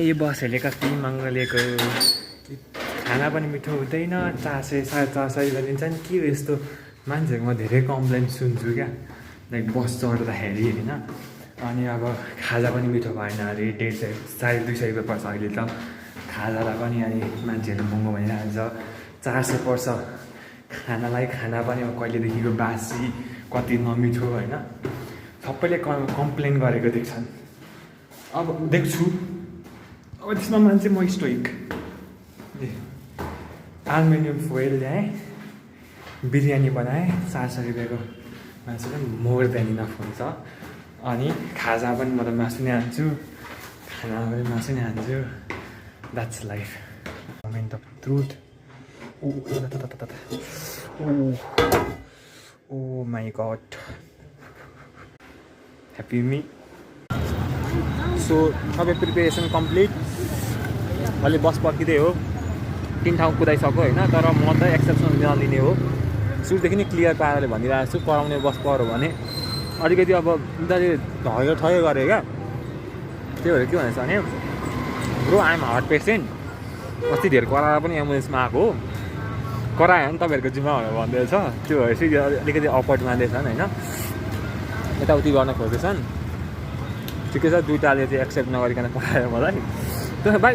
ए बसहरूले कति महँगो लिएको, खाना पनि मिठो हुँदैन, 400 450 गरिदिन्छ नि। के हो यस्तो, मान्छेहरूको म धेरै कम्प्लेन सुन्छु क्या, लाइक बस चढ्दाखेरि होइन। अनि अब खाजा पनि मिठो भएन अरे, 150 200 रुपियाँ पर्छ अहिले त खाजालाई पनि। अनि मान्छेहरू महँगो भइरहेको छ, 400 पर्छ खानालाई। खाना पनि अब कहिलेदेखिको बासी, कति नमिठो होइन। सबैले कम्प्लेन गरेको देख्छन्, अब देख्छु। अब त्यसमा मान्छे म स्टोइक। एल्युमिनियम फोइल ल्याएँ, बिरयानी बनाएँ 400 रुपियाँको, मासु पनि मोर देन इनफ हुन्छ। अनि खाजा पनि म त मासु नै हान्छु, खाना पनि मासु नै हान्छु। That's life. Moment of truth. Oh my god, happy me. So सबै प्रिपेरेसन कम्प्लिट। अहिले बस पर्खिँदै हो, 3 ठाउँ कुदाइसक्यो होइन। तर म त एक्सेप्सन नलिने हो, सुरुदेखि नै क्लियर पाराले भनिरहेको छु। कराउने बस पऱ्यो भने अलिकति अब उनीहरूले ठयो गरे क्या। त्यही भएर के भनेछ भने, bro I am heart patient, अस्ति धेरै कराएर पनि एम्बुलेन्समा आएको हो, करायो भने तपाईँहरूको जिम्मा भनेर भन्दैछ। त्यो भएर चाहिँ अलिकति अपवर्ड मान्दैछन् होइन, यताउति गर्न खोज्दैछन्। ठिकै छ, दुइटाले चाहिँ एक्सेप्ट नगरिकन करायो मलाई। त्यो भाइ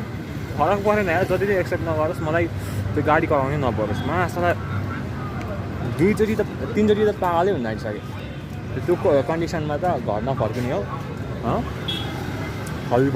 फरक परेन यार, जति चाहिँ एक्सेप्ट नगरोस्, मलाई त्यो गाडी कराउनै नपरोस्। मासलाई 2चोटि त 3चोटि त पागलै हुन आइसक्यो। त्यो कन्डिसनमा त घर नफर्किने हो, हल्ली